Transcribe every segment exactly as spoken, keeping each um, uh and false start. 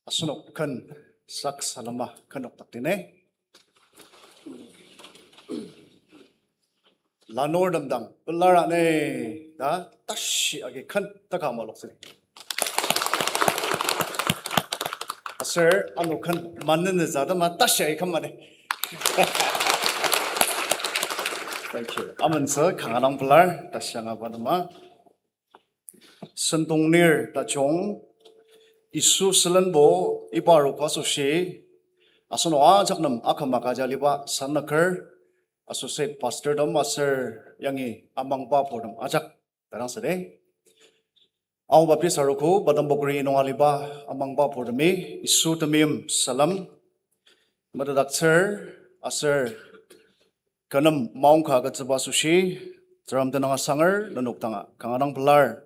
Asenok ken sak salema ken nokdak tine. Lanurtem dang pelar ani ta tashi agi ken taka maloktsü. Aser ano ken manenetsü atema tashi agi ken mani. Thank you. Amentsü kanga dang pelar tashi anga pa atema. Sentong nir tajung, Yisu sülenbo iba arogo asoshi, asenok ajak nem aküm agüja aliba sanaker, associate pastor tem aser yangi amangba purtem ajak tadang sede. Ao Baptist arogo Badam Bokori nung aliba amangba purtemi, Yisu temeim salem metetdaktsür aser kü nem maongka agütsüba asoshi, Tsüngrem tenüng asanger nenok danga kanga dang pelar.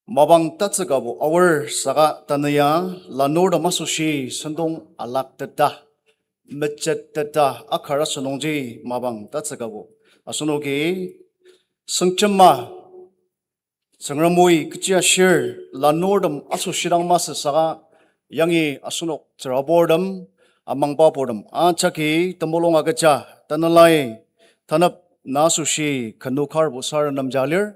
Mapang tatsükabo aor saka tanü ya lanurtem asoshi sentong alakteta, mechetteta akar asünungji mapang tatsükabo. Asenoki sengjema Tsüngrem oi kechi ashir lanurtem asoshi dang masü saka yangi asenok tsüraburtem, amangba purtem ajaki temulung agüja tanelai tanep na asoshi kenu karbo saranemja lir,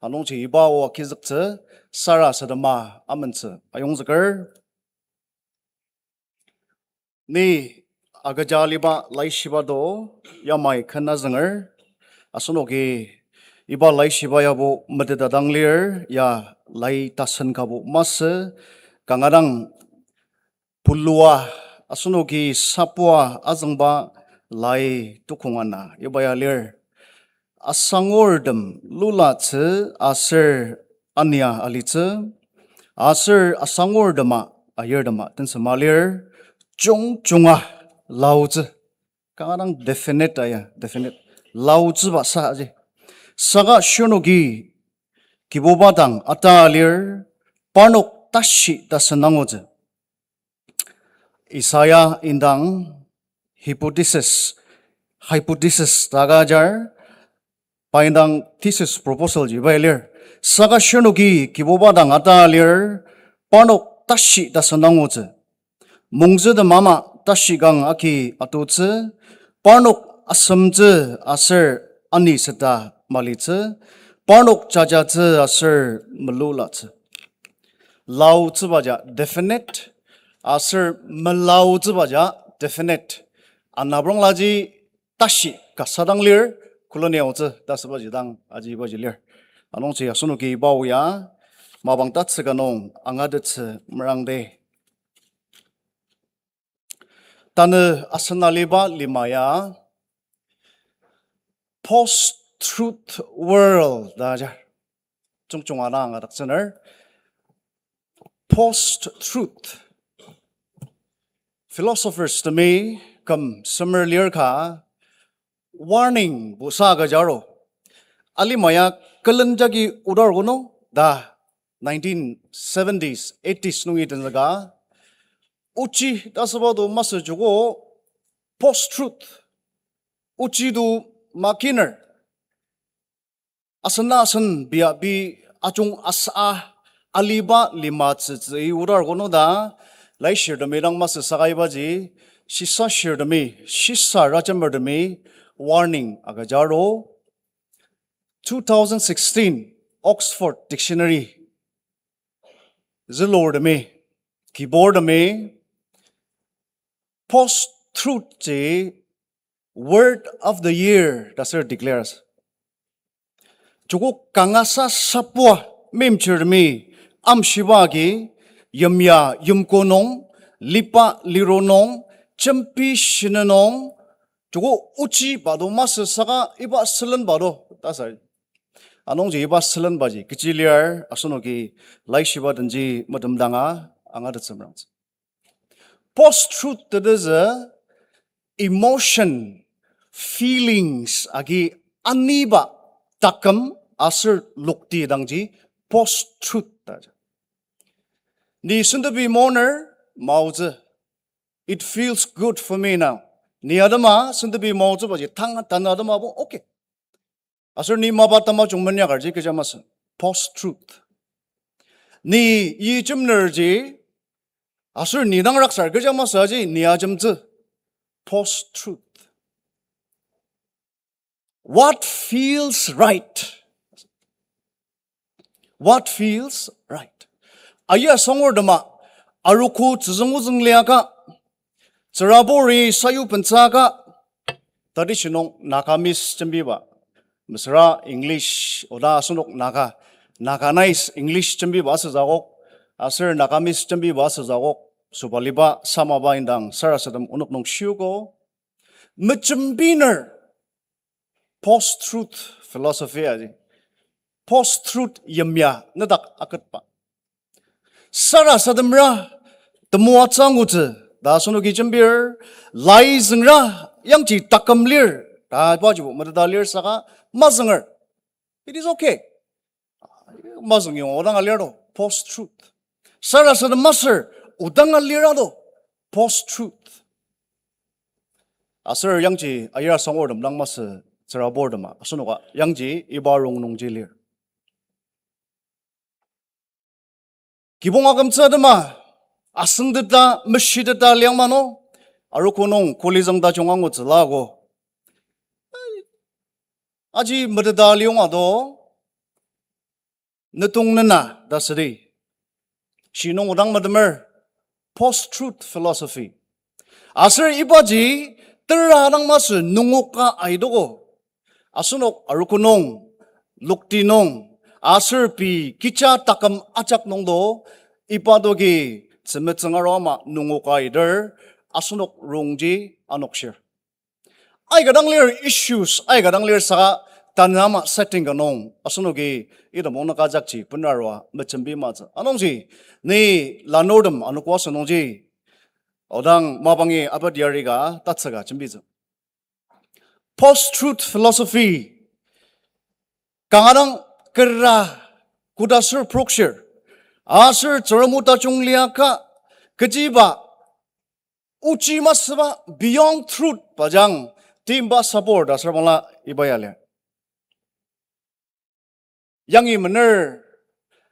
anungji iba o agizüktsü sarasadema amentsü ayongzüker. Ni agüja aliba laishiba do yamai ken azünger, asenoki iba laishiba yabo meteta dang lir, ya lai tasen kabo masü, kanga dang pulua asenoki sapua azüngba lai tukong ana iba ya lir. Asangurtem lulatsü aser ania alitsü, aser asangurtema ayirtema tensema lir, jungjunga laotsü. Kanga dang definite aya, definite. Laotsüba sa aji. Saka shirnoki Kibuba dang ata lir, parnok tashi tasen angutsü. Isaiah indang hypothesis, hypothesis ta ka ajar, pa indang thesis proposal ji pai lir. Saka shirnoki Kibuba dang ata lir, parnok tashi tasen angutsü. Mungtsü temama tashi kang agi atutsü, parnok asemtsü aser ani seta malitsü, parnok jajatsü aser melulatsü. Laotsüba ja definite, aser melaotsüba ja definite. Anapranglaji tashi kasa dang lir, koloni aotsü ta sübaji dang aji ibaji lir. Anungji asenoki iba o ya, mapang tatsüka nung angatettsü merangdi. Tanü asen aliba lima ya, post-truth world ta ajar. Jungjunga na angadaktsüner. Post-truth. Philosophers temi küm semer lir ka warning bu sa agüjaro. Alima ya külen jagi odar kono ta nineteen seventies, eighties nungi tenzüka. Ochi ta süba do masü joko post-truth. Ochi do makiner. Asen asen bia bi ajung asa aliba lima tsütsü i odar kono ta, laishirtemi dang masü saka ibaji, shisashirtemi, shisa rajemertemi warning agüjaro. Two thousand sixteen Oxford Dictionary zülurtemi, kiburtemi, post-truth ji Word of the Year ta ser declare asü. Joko kangasa sapua meimchirtemi amshiba agi yimya yimko nung, liba liro nung, jembi shina nung, joko ochi ba do masü saka iba sülenba do ta sa. Anungji iba sülenbaji kechi lir asenoki laishiba denji metemdanga angatettsü merangtsü. Post-truth tetezü emotion, feelings agi aniba taküm aser lokti dangji post-truth ta. Ni sentepi moner maotsü. It feels good for me now. Ni atema sentepi maotsübaji tang tanü atema bo okay. Aser ni mapa tamajung menyakarji kecha masü. Post-truth. Ni yijemnerji Aser ni dang raksar kecha masü aji ni ajemtsü. Post-truth. What feels right? What feels right? Aya sangor tema, arogo tsüzüng ozüng liaka, tsüraburi sayu pentsaka, traditional Nagamese jembiba. Mesüra English, oda asenok Naga, Naganese English jembiba asüzakok, aser Nagamese jembiba asüzakok, sobaliba samaba indang sarasadem onok nung shiogo, mejembiner post-truth philosophy aji. Post-truth yimya nedak aketba. Sarasademra temoatsü angutsü ta asenoki jembir, lai züngra yangji taküm lir ta ibajibo meteta lir saka mazünger. It is okay. Mazüngyong odanga lir to, post-truth. Sarasadem masür odanga lira to, post-truth. Aser yangji ayar sangortem dang masü tsüraburtema asenoka yangji iba rongnungji lir. Kibong akümtsü atema, asüngteta, meshiteta liang mano, arogo nung kolizang tajung angutsüla ko. Aji meteta liong ado, netong nena ta südi. Shi nung odang metemer, post-truth philosophy. Aser ibaji tera dang masü nungoka aidoko. Asenok arogo nung, lokti nung, aser pei kecha taküm ajak nungdo, iba doki tzümetsüng aru ama nungoka aider, asenok rongji anokshir. Aika dang lir issues, aika dang lir saka tanü ama setting ka nung, asenoki item onük ajakji benarua mejembi matsü. Anungji, ni lanurtem anogo asünungji, odang mabangi abat yari ka tatsüka jembitsü. Post-truth philosophy, kanga dang kera koda aser prokshir, aser Tsüngrem o tajung liaka, kechiba ochi masüba beyond truth bajang timba sabur ta aser bangla iba ya lir. Yangi mener,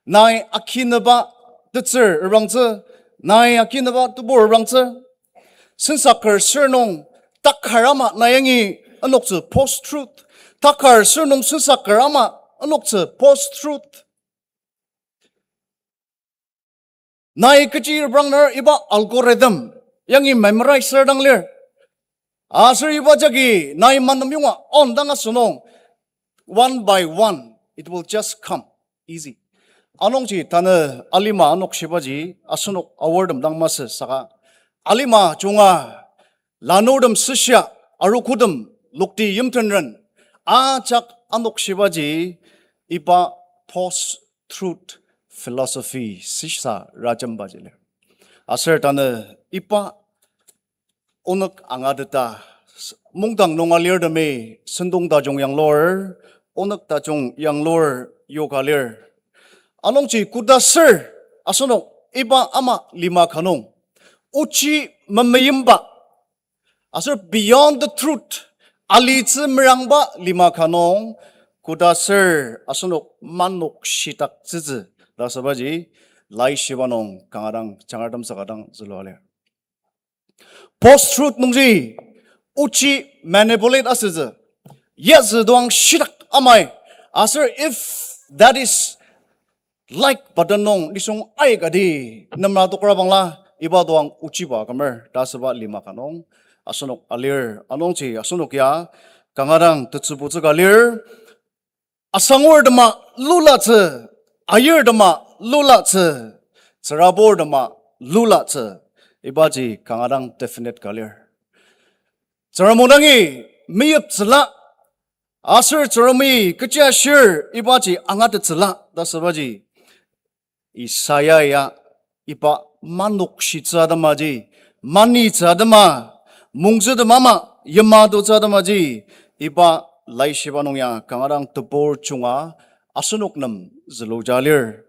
nai akinüba tetsür reprangtsü, nai akinüba tebur reprangtsü. Sensaker sür nung takar ama nai yangi anoktsü post-truth. Takar sür nung sensaker ama anoktsü post-truth. Nai kechi reprangner iba algorithm yangi memorize sür dang lir. Aser iba jagi nai manem yonga on dang asünung, one by one, it will just come easy. Anungji tanü alima anokshibaji asenok aortem dang masü saka, alima junga lanurtem süshia, arogotem, lokti yimtenren ajak anokshibaji iba post-truth philosophy sisa rajembaji lir. Aser tanü iba onük angateta, mungdang nung alirtemi sentong tajung yanglur, onük tajung yanglur yoka lir. Anungji koda aser asenok iba ama lima ka nung ochi memeimba aser beyond the truth, alitsü merangba lima ka nung, koda aser asenok manok shitaktsütsü ta asübaji, laishiba nung kanga dang jangartem saka dang zülua lir. Post-truth nungji ochi manipulate asütsü, yazü doang shitak amai, aser if that is like button nung nisung aikati nemra tokra bangla, iba doang ochiba kümer ta asüba lima ka nung asenok alir. Anungji asenok ya kanga dang tetsübutsü ka lir. Asangurtema lulatsü, ayirtema lulatsü, tsüraburtema lulatsü, ibaji kanga dang definite ka lir. Tsüngrem o dangi meyiptsüla, aser Tsüngremi kechi ashir ibaji angatettsüla ta asübaji, Isaiah ya iba manokshitsü atemaji, manitsü atema, mungtsütem ama yimatutsü atemaji, iba laishiba nung ya kanga dang tebur junga asenok nem züluja lir.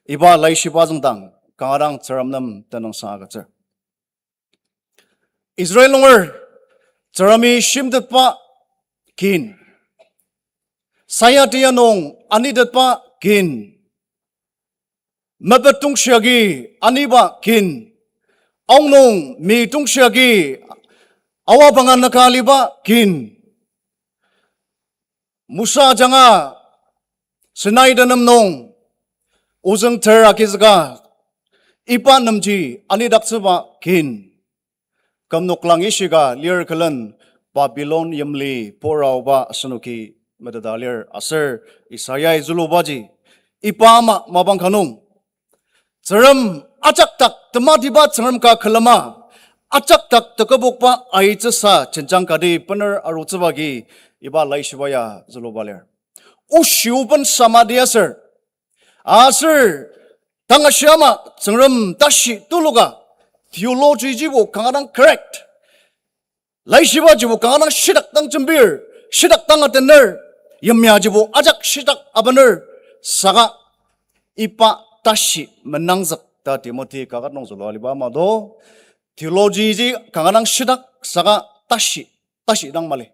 Iba laishiba züngdang kanga dang Tsüngrem nem tenüngsang agütsür. Israel nunger Tsüngremi shimtetba kin, sayati ya nung anitetba kin, mepetongshi agi aniba kin, Aonung mi tongshi agi awa banga naka aliba kin. Mosa ajanga Sinai tenem nung ozüng ter agizüka iba nemji anidaktsüba kin. Küm noklang ishika lir külen Babilon yimli puraoba asenoki meteta lir aser Isaiai zülubaji iba ama mapang ka nung Tsüngrem ajak dak tematiba Tsüngrem ka külema, ajak dak tekübokba aitsüsa jenjang kati bener arutsüba agi iba laishiba ya züluba lir. Oshi oben samadi aser, aser tang ashi ama Tsüngrem tashi tuluka theology jibo kanga dang correct. Laishiba jibo kanga dang shitak dang jembir, shitak dang atener, yimya jibo ajak shitak abener, saka iba tashi menangzük ta Timothy kaket nung zülua aliba ama do, theology ji kanga dang shitak saka tashi, tashi dang mali.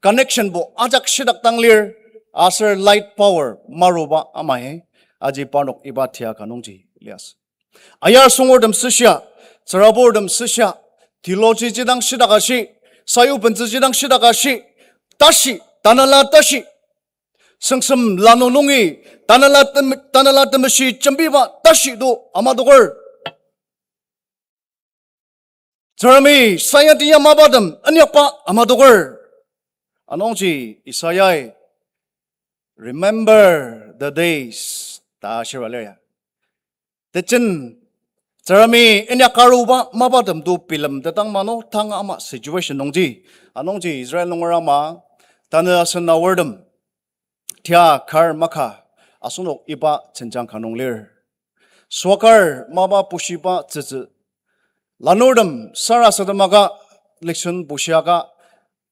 Connection bo ajak shitak dang lir, aser light power maruba amai, aji parnok iba tia ka nungji liasü. Ayar sungurtem süshia, tsüraburtem süshia, theology jidang shitak ashi, sayu bentsü jidang shitak ashi, tashi, tanela tashi, süngsem lanu nungi, tanela tem-, tanela temeshi jembiba tashi do amadoker. Tsüngremi sayati ya mapatem inyakba amadoker. Anungji Isaiai, "Remember the days," ta shira lir ya. Tejen, Tsüngremi inyaka aruba mapatem to bilemtetang mano tang ama situation nungji. Anungji Israel nunger ama, tanü asen aortem tia kar maka asenok iba jenjang ka nung lir. Sokar mapa pushiba tsütsü. Lanurtem sarasademaka lekson bushiaka,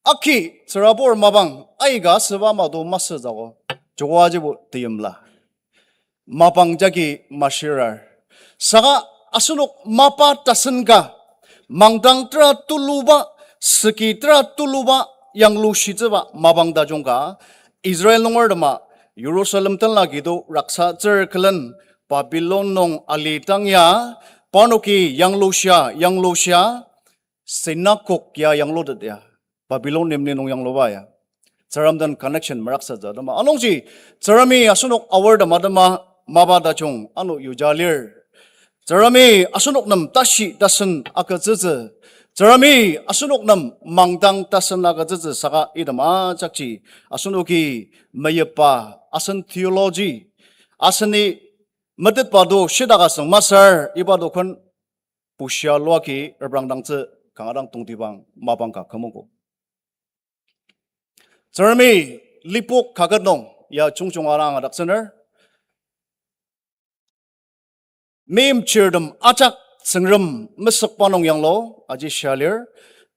aki tsürabur mapang aika asüba ama to masü tsüko. Joko ajibo teyimla. Mapang jagi mashirar. Saka asenok mapa tasen ka, mangdang tera tuluba, süki tera tuluba, yanglushitsüba mapang tajung ka, Israel nungertema Jerusalem tenla kido raksatsür külen Babilon nung alidang ya, parnoki yanglushia, yanglushia, synagogue ya yanglutet ya, Babilon yimli nung yangluba ya. Tsüngrem den connection meraksatsü atema. Anungji, Tsüngremi asenok aortem atema mapa tajung ano yuja lir. Tsüngremi asenok nem tashi tasen agütsütsü. Tsüngremi asenok nem mangdang tasen agütsütsü saka item ajakji asenoki meyipa asen theology, aseni metetba to shitak asüng masür iba to ken bushia luaki reprangdangtsü kanga dang tongtibang mapang ka kümogo. Tsüngremi Lipok kaket nung ya jungjunga dang adaktsüner. Meimchirtem ajak Tsüngrem mesükba nung yanglu aji shia lir.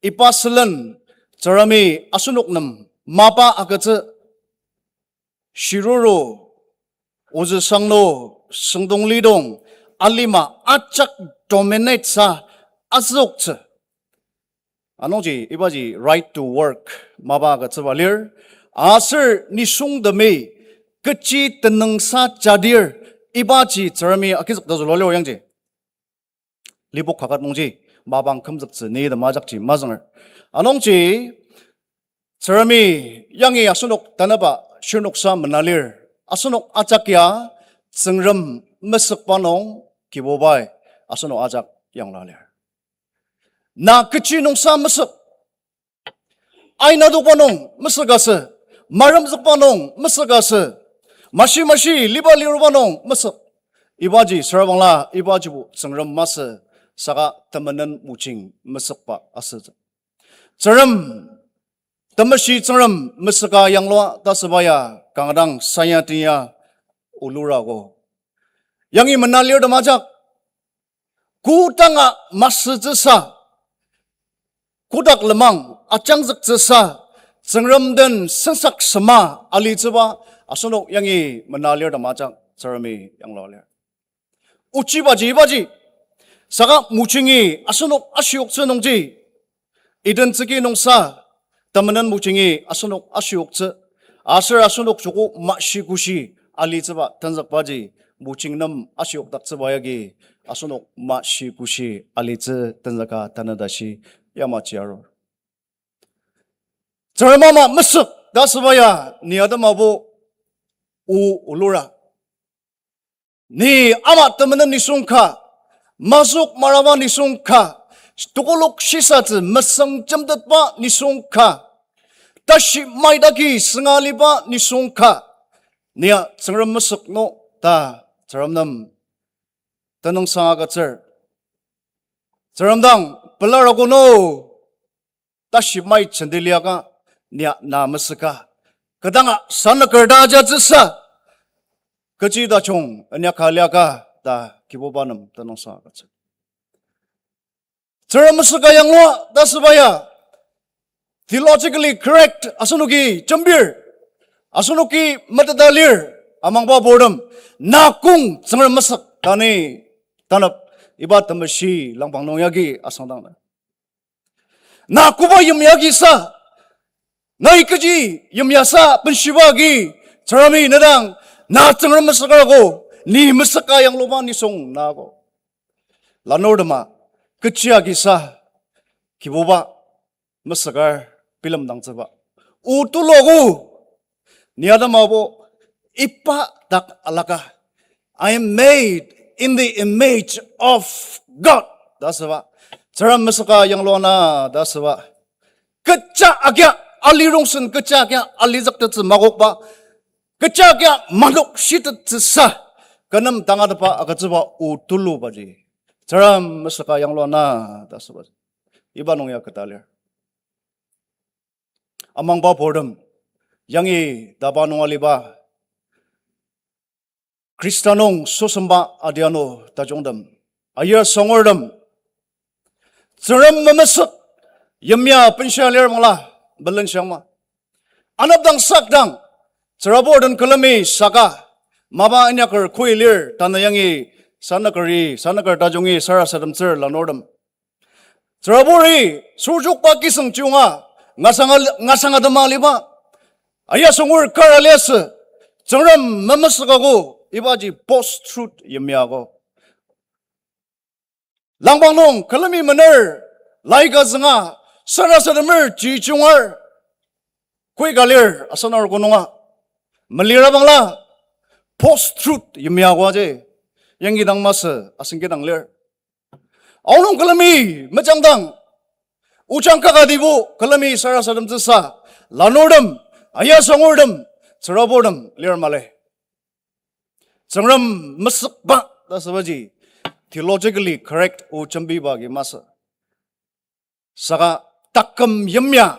Iba sülen Tsüngremi asenok nem mapa agütsü, shiruru, ozü sangnu, süngdong lidong, alima ajak dominate sa azüktsü. Anungji ibaji right to work mapa agütsüba lir. Aser nisungtemi kechi tenüngsa jadir ibaji Tsüngremi agizük ta zülua lir yangji. Lipok kaket nungji mapang kümzüktsü ni temajakji mazünger. Anungji Tsüngremi yangi asenok tanaba shirnoksa mena lir. Asenok ajak ya Tsüngrem mesükba nung Kibubai asenok ajak yangla lir. Na kechi nungsa mesük, aina dokba nung mesük asü, maremzükba nung mesük asü, mashi mashi liba liruba nung mesük. Ibaji sürabangla, ibajibo Tsüngrem masü, saka temenen mojing mesükba asütsü. Tsüngrem, temeshi Tsüngrem mesüka yanglua ta süba ya kanga dang sayatiya olurago. Yangi mena lir temajak, kodanga masütsüsa, kotak lenmang ajangzüktsüsa, Tsüngrem den sensaksema alitsüba asenok yangi mena lir temajak Tsüngremi yanglua lir. Ochibaji ibaji, saka mojingi asenok ashiyoktsü nungji, Eden tsüki nungsa, temenen mojingi asenok ashiyoktsü, aser asenok joko mashikoshi alitsüba tenzükbaji, mojing nem ashiyokdaktsüba yagi, asenok mashi pushi alitsü tenzüka tanü tashi yamaji arur. Tsüngrem ama mesük ta asüba ya ni atemabo o olura. Ni ama temenen nisung ka, mazük maraba nisung ka, tokolok shisatsü mesüng jemtetba nisung ka, tashi maitaki sünga aliba nisung ka, nia Tsüngrem mesük no ta Tsüngrem nem tenüngsang agütsür. Tsüngrem dang pelar ako no, tashi mai jenti liaka, nia na mesüka. Kodanga sanüker ta ajatsüsa, kechi tajung inyaka liaka ta Kibuba nem tenüngsang agütsür. Tsüngrem mesüka yanglua ta asüba ya theologically correct asenoki jembir, asenoki meteta lir, amangba purtem, na kong Tsüngrem mesük ta ni tanep, iba temeshi langpang nung yagi asüngdang na. Na koba yimya agi sa, nai kechi yimya sa benshiba agi, Tsüngremi ne dang, na Tsüngrem mesüka ako, ni mesüka yangluba nisung na ako. Lanurtema, kechi agi sa, Kibuba mesüka bilemdangtsüba o tulu ako, ni atemabo iba dak alaka, I am made in the image of God ta asüba, Tsüngrem mesüka yanglua na ta asüba, kecha agia ali rongsen, kecha agia alizüktettsü makokba, kecha agia manok shitettsüsa, kü nem tangatetba agütsüba o tulubaji Tsüngrem mesüka yanglua na ta asüba. Iba nung ya keta lir. Amangba purtem, yangi taba nung aliba Khrista nung sosemba adianu tajungtem, aya sangurtem, Tsüngrem memesük yimya benshia lir bangla, belenshangma. Anepdang sakdang, tsürabur den külemi saka, mapa inyaker koi lir, tanü yangi sanükeri, sanüker tajungi sarasademtsür lanurtem. Tsüraburi sürjokba kiseng chiyonga, ngasanga, ngasanga tema aliba, aya sangur kar aliasü, Tsüngrem memesüka ko, ibaji post-truth yimya ko. Langpang nung külemi mener, laika zünga, sarasademer ji chiyongar, koi ka lir, asenok nunga melira bangla, post-truth yimya ko aji, yangi dang masü, asen kidang lir. Aonung külemi mejangdang, ojang kakatibo külemi sarasademtsüsa, lanurtem, aya sangurtem, tsüraburtem lir mali. Tsüngrem mesükba ta asübaji theologically correct o jembiba agi masü. Saka taküm yimya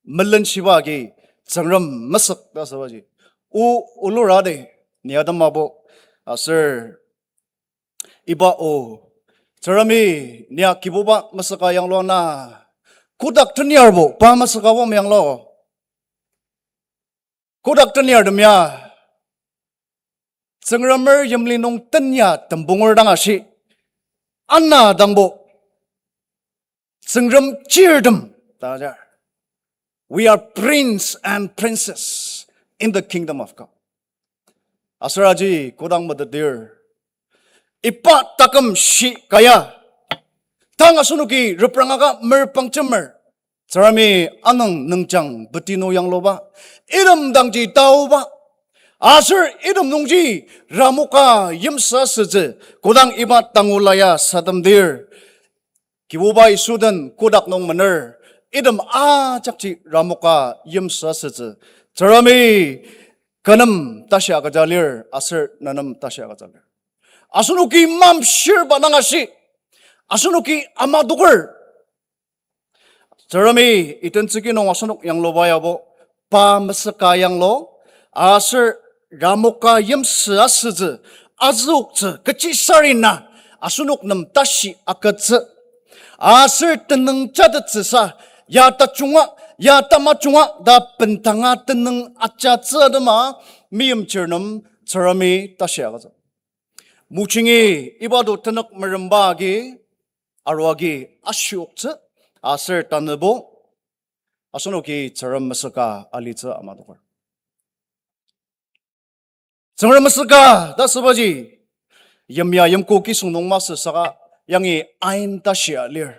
melenshiba agi Tsüngrem mesük ta asübaji o oluradi ni atemabo aser iba o, Tsüngremi nia Kibuba mesüka yanglua na, kotak teniarbo pa mesüka wang meyanglo. Kotak teniartem ya Tsüngremer yimli nung tenya tembunger dang ashi, ana dangbo Tsüngrem chirtem ta ajar. We are prince and princess in the kingdom of God. Aser aji kodang metetir, iba taküm shi kaya, tang asenoki reprangaka merpangjemer, Tsüngremi anüng nüngjang beti nung yangluba, item dangji taoba, aser item nungji ramoka yimsü asütsü, kodang iba tangula ya sademdir, Kibuba Yisu den kotak nung mener, item ajakji ramoka yimsü asütsü, Tsüngremi kü nem tashi agüja lir, aser ne nem tashi agüja lir. Asenoki mamshirba dang ashi, asenoki amadoker. Tsüngremi itentsüki nung asenok yangluba yabo, pa mesüka yanglu, aser ramoka yimsü asütsü, azüoktsü, kechisarena, asenok nem tashi agütsü. Aser tenüng jatettsüsa, ya tajunga, ya tamajunga ta bendanga tenüng ajatsü atema, meimchir nem Tsüngremi tashi agütsü. Mojingi iba to tenük meremba agi, arua agi ashioktsü, aser tanübo, asenoki Tsüngrem mesüka alitsü amadoker. Tsüngrem mesüka ta asübaji, Yimya yimko kisüng nung masü saka yangi ain tashia lir.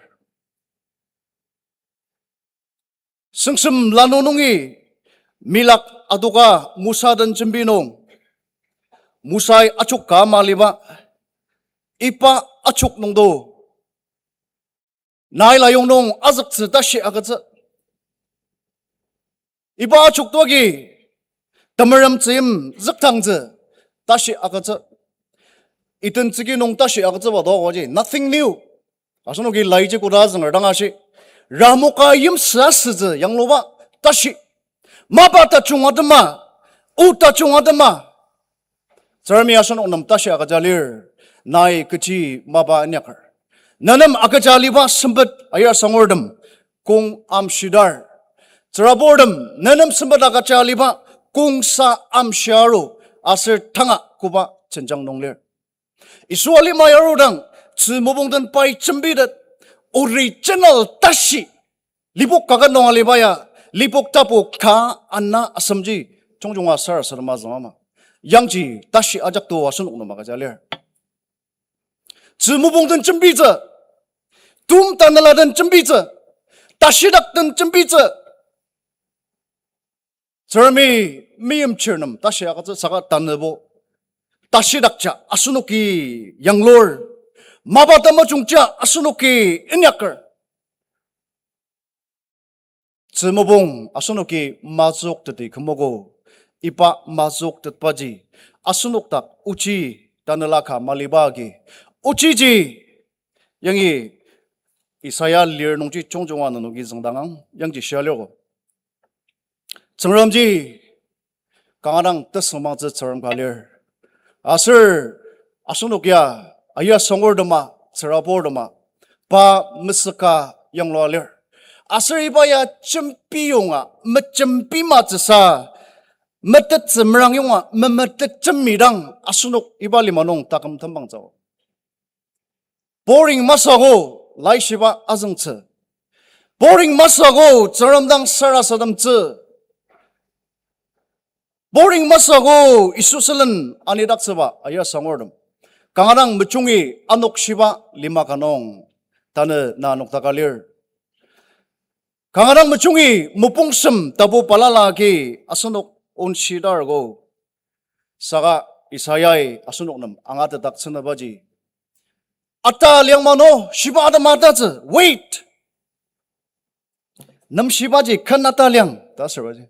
Süngsem lanu nungi milak adoka Musa den jembi nung, Musai achok ka ama aliba, iba achok nungdo nai layong nung azüktsü tashi agütsü. Iba achok toagi temerem tzüyim züktangtsü tashi agütsü. Iten tsüki nung tashi agütsüba dokoji nothing new. Asenoki laiji koda azünger dang ashi, Ramoka yimsü asütsü yangluba tashi. Mapa tajung atema, o tajung atema, Tsüngremi asenok nem tashi agüja lir, nai kechi mapa inyaker. Nenem agüja aliba sempet aya sangurtem, kong amshidar. Tsüraburtem, nenem sempet agüja aliba kongsa amshiaru, aser tanga koba jenjang nung lir. Yisu alima yarudang, tzü mopung den pai jembitet, original tashi, lipok kaket nung aliba ya, lipok tapu ka ana asemji, jungjunga sarasadema züngama. Yangji tashi ajak to asenok nem agüja lir. Tzü mopung den jembitsü, tum tanela den jembitsü, tashidak den jembitsü. Tsüngremi meimchir nem tashi agütsü saka tanübo tashidakja asenoki yanglur. Mapa tamajungja asenoki inyaker. Tzü mopung asenoki mazüktetdi kümogo, iba mazüktetbaji asenok dak ochi tanela ka maliba agi, ochiji yangi Isaiah lir nungji jungjunga nenoki züngdangang yangji shia liogo. Tsüngremji kanga dang tesüngmangtsü Tsüngrem ka lir. Aser asenok ya aya sangurtema, tsüraburtema, pa mesüka yanglua lir. Aser iba ya jembiyonga, mejembimatsüsa, metettsü merang yonga, memetet jembidang asenok iba lima nung taküm tembangtsü. Boring masü ako, laishiba azüngtsü. Boring masü ako, Tsüngrem dang sarasademtsü. Boring masü ako, Yisu sülen anidaktsüba aya sangurtem. Kanga dang mejungi anokshiba lima ka nung tanü na anoktaka lir. Kanga dang mejungi mopungsem tapu balala agi asenok onshidargo. Saka Isaiah-i asenok nem angatetdaktsünübaji, ata liang ma no, shiba atema atatsü, wait. Nemshibaji ken ata liang ta asürbaji.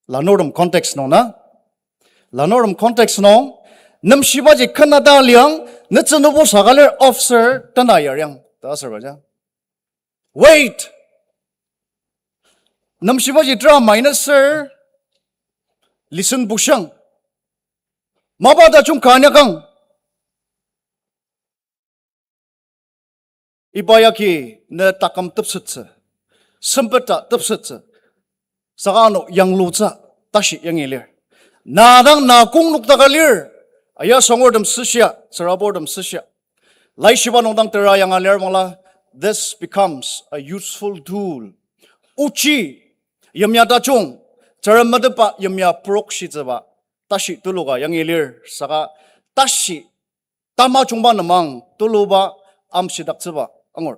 Lanurtem context nung na. Lanurtem context nung, nemshibaji ken ata liang, netsü nübo saka lir officer tena yariang ta asürbaji. Wait. Nemshibaji tera minus sür, listen bushiang. Mapa tajung ka inyakang. Iba yagi ne taküm tepsettsü, sempeta tepsettsü, saka ano yanglutsü tashi yangi lir. Na dang na kong noktaka lir, aya sangurtem süshia, tsüraburtem süshia. Laishiba nung dang tera yanga lir bangla, this becomes a useful tool. Ochi, yimya tajung, Tsüngrem metetba yimya prokshitsüba tashi tuluka yangi lir, saka tashi tamajungba nemang tuluba amshidaktsüba angur.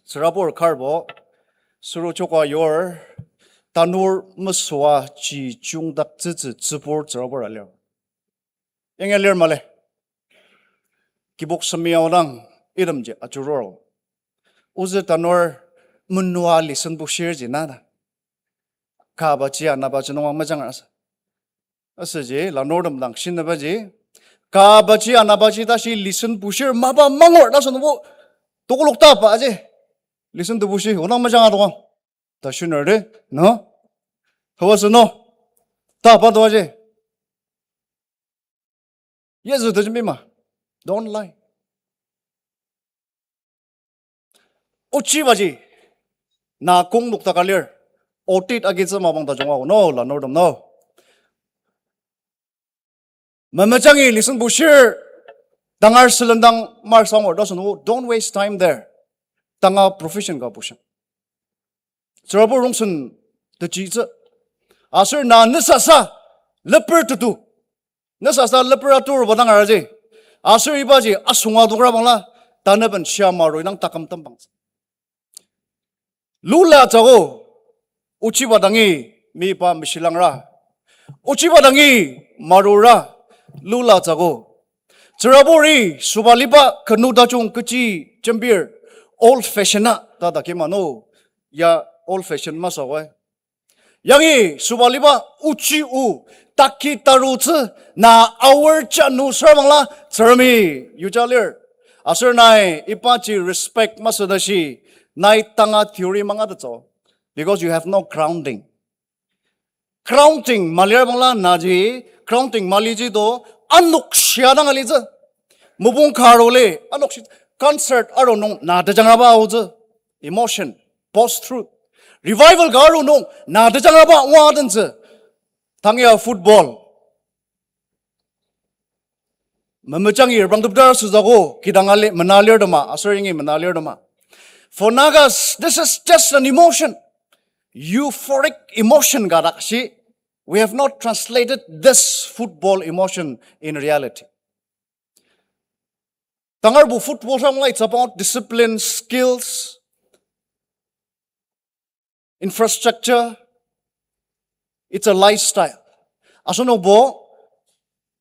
Tsürabur karbo, sürujoko yor, tanur mesüa ji jungdaktsütsü tsübur tsürabur alir. Yangi lir mali. Kibok semi aodang itemji ajurur. Ozü tanur menua listen bushirji na ta. Kabaji anabaji nung ang mejang asa. Asüji lanurtem dang shinübaji, kabaji anabaji tashi listen bushir mapa mangur ta asünungbo, tokolok tapa aji. Listen to bushi onang mejang adokang ta shinür de, no? Hawa sü no? Tapa to aji. Yezü tejembima. Don't lie. Ochibaji, na kong noktaka lir, audit agitsü mapang tajung ako, no, lanurtem, no. Memejangi listen bushir, tangar sülendang mar sangur ta asünungbo, don't waste time there. Tanga profession ka bushiang. Tsürabur rongsen tejitsü. Aser na nesasa leper tetu. Nesasa leper atur ba dang araji. Aser ibaji asunga dokra bangla, taneben shia maru inang taküm tembangtsü. Lula tsügo, ochiba dangi mipa meshilangra. Ochiba dangi marura, lula tsügo. Tsüraburi sobaliba kenu tajung kechi jembir, old fashion a ta dakima no, ya old fashion masü oi. Yangi sobaliba ochi o, taki tarutsü, na aor janu sarbangla, Tsüngremi yuja lir. Aser nai ibaji respect masü tashi, nai tanga theory mangatettsü. Because you have no grounding. Grounding malir bangla naji, grounding maliji to, anok shia dang alitsü. Mopung ka aruli, anok shi, concert aru nung na tejangraba aotsü. Emotion, post truth. Revival ka aru nung na tejangraba oa dentsü. Tang ya football. Memejangi reprangtepdar sütsügo, kidang ali, mena lir tema, aser yangi mena lir tema. For Nagas, this is just an emotion. Euphoric emotion ka dak shi. We have not translated this football emotion in reality. Tangarbo football sangla, it's about discipline, skills, infrastructure, it's a lifestyle. Asenokbo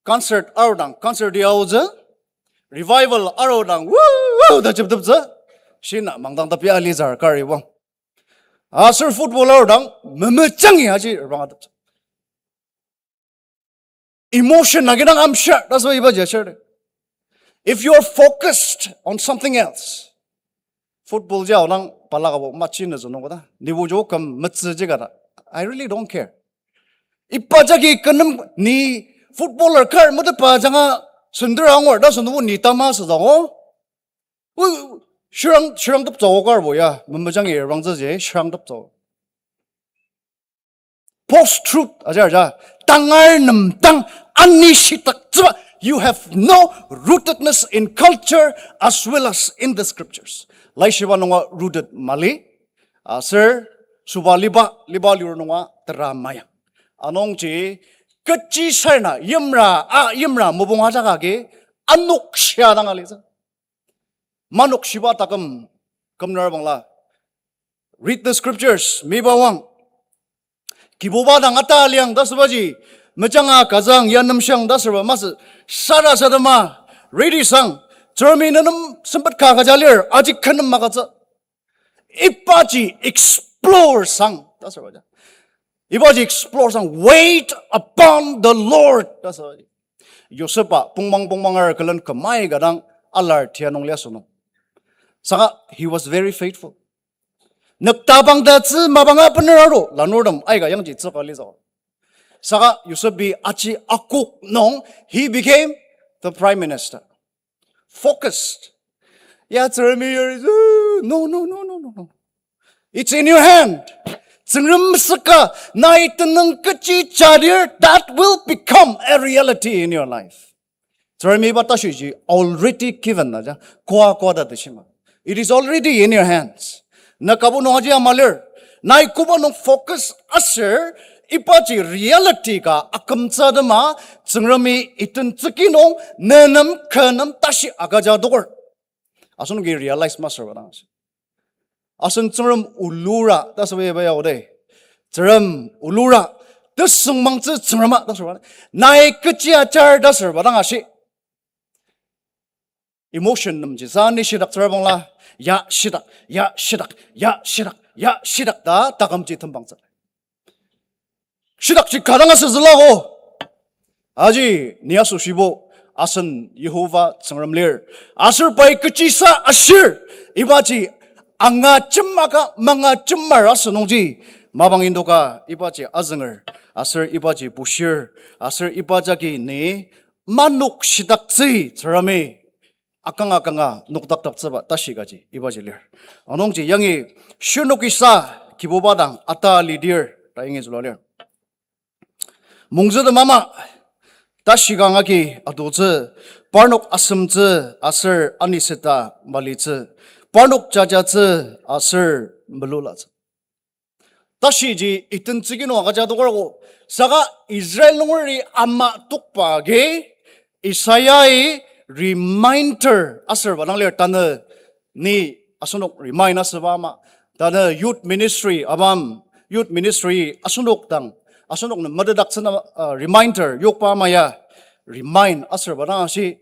concert arudang, concert yaotsü, revival arudang, woo, woo, ta jepteptsü, shina mangdang tapi alizar karibo. Aser football arudang, memejangi aji reprangteptsü. Emotion nagi dang amshir, that's why ibaji ashir. If you are focused on something else, football ji aonang palakabo machi nüzü nung koda. Nibo jo küm metsü ji kada. I really don't care. Iba jagi kü nem ni footballer kar metepa ajanga sendera angur, ta sünübo ni tama sütsügo. U, shirang, shirangteptsügo karbo ya, memejangi reprangtsü ji, shirangteptsügo. Post-truth, ajar ja, tangar nem tang ani shitaktsüba, you have no rootedness in culture as well as in the scriptures. Laishiba nunga rooted mali, aser sobaliba, liba liur nunga tera maya. Anungji, kechi sarna, yimra, a, yimra, mopung ajak agi, anok shia dang alitsü. Manok shiba taküm kümner bangla. Read the scriptures, miba wang. Kibuba dang ata liang ta sübaji, mejanga kazang ya nemshang ta süba masü, sarasadema, ready sang, Tsüngremi nenem sempet ka kaja lir, aji kü nem magütsü. Ibaji explore sang, ta süba ja. Ibaji explore sang, wait upon the Lord, ta süba ja. Yosepa pongmang pongmangar külen kümai ka dang alar tia nung liasü nung. Saka, he was very faithful. Nüktabang ta tsü mapanga bener aru, lanurtem aika yangji tsüka litsü. Saka Yosepi aji akok nung, he became the prime minister. Focused. Ya Tsüngremi yari, no, no, no, no, no, no. It's in your hand. Tsüngrem mesüka, nai tenüng kechi jadir, that will become a reality in your life. Tsüngremi iba tashiji already given na ja, koa koa ta teshima. It is already in your hands. Na kabo nung aji amalir. Nai koba nung focus aser, ibaji reality ka akümtsü tema, Tsüngremi iten tsüki nung, nenem kü nem tashi agüja doker. Asenoki realize masür ba dang asü. Asen Tsüngrem ulura, ta süba iba ya ode. Tsüngrem ulura, tesüngmangtsü Tsüngrema, ta süba. Nai kechi ajar, ta süba dang ashi. Emotion nemji sa ni shidak tsürabangla, ya shidak, ya shidak, ya shidak, ya shidak ta takümji tembangtsü. Shidakji kadang asütsüla o. Aji ni asoshibo, asen Yihova Tsüngrem lir. Aser pai kechisa ashir, ibaji angajema ka mangajemar asünungji, mapang indoka ibaji azünger, aser ibaji bushir, aser iba jagi ni manok shidaktsü Tsüngremi akanga akanga nokdakdaktsüba tashi kaji ibaji lir. Anungji yangi shirnok isa Kibuba dang ata lidir ta yangi zülua lir. Mungzütem ama tashi kanga agi adotsü, parnok asemtsü aser aniseta malitsü, parnok jajatsü aser melulatsü. Tashiji iten tsüki nung agüja adokergo. Saka Israel nungeri ama tokba agi Isaiah-i reminder asürba dang lir tanü ni asenok remind asüba ama. Tanü youth ministry abam, youth ministry asenok dang, asenok nem metetdaktsüna, uh, reminder yokba ama ya remind asürba dang ashi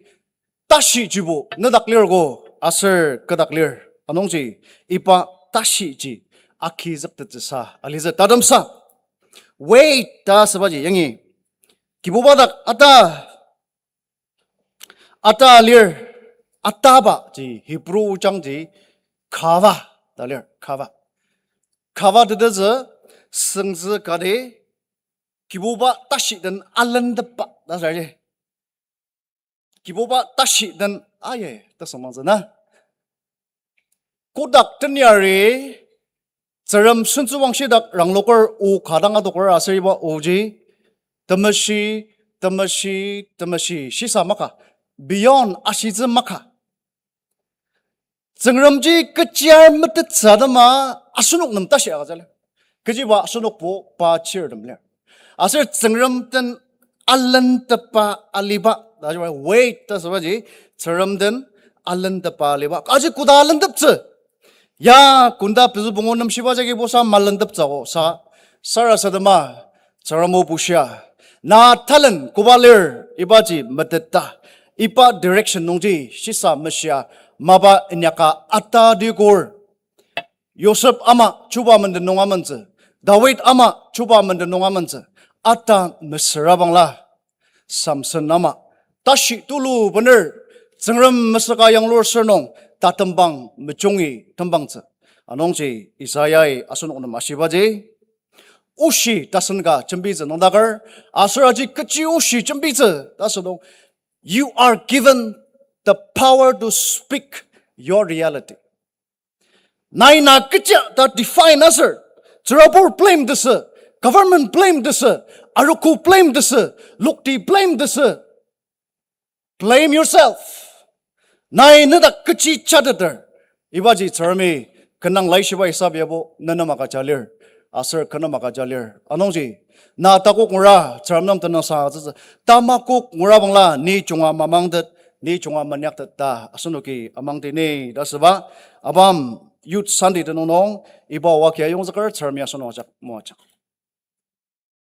tashijibo nedak lir ko aser kedak lir. Anungji iba tashiji agizüktettsüsa alitsü tatemsa. Wait ta asübaji yangi Kibuba dak ata, ata lir, ataba ji Hebrew jangji kava ta lir, kava. Kava tetezü süngzü kati Kibuba tashi den alentepba ta sür ji. Kibuba tashi den aye ta sümangzü na. Kotak tenyari Tsüngrem sentsüwangshi dak rangloker o ka dang adoker aser iba oji temeshi, temeshi, temeshi shisa maka, beyond ashitsü maka. Tsüngremji kechiar metettsü atema asenok nem tashi agüja lir. Kechiba asenokbo pa chirtem lir. Aser Tsüngrem den alentepba aliba ta, wait ta asübaji Tsüngrem den alentepba aliba. Aji koda alenteptsü? Ya kunda pezü pungu nem shiba jagi bosa malenteptsü ko sa, sarasadema Tsüngrem o bushia, na talent koba lir ibaji meteta, iba direction nungji shisa meshia mapa inyaka ata dikur. Yosep ama chuba menden nung amentsü, Dawid ama chuba menden nung amentsü, ata mesüra bangla Samson ama tashi tulu bener Tsüngrem mesüka yanglur sür nung tatembang mejungi tembangtsü. Anungji Isaiah-i asenok nem ashibaji oshi tasen ka jembitsü nüngdaker, aser aji kechi oshi jembitsü ta asünung, you are given the power to speak your reality. Nai na kecha ta define aser, tsürabur blame tesü, government blame tesü, arogo blame tesü, lokti blame tesü, blame yourself. Nai nedak kechi jateter, ibaji Tsüngremi kenang laishiba isap yabo nenem agüja lir, aser kü nem agüja lir. Anungji na takok ngura Tsüngrem nem tenüngsang agütsütsü. Tamakok ngura bangla ni junga mamangtet, ni junga menyaktet ta asenoki amangdi ni ta asüba, abam Youth Sunday tenüng nung iba waki ayongzüker Tsüngremi asenok ajak moajang.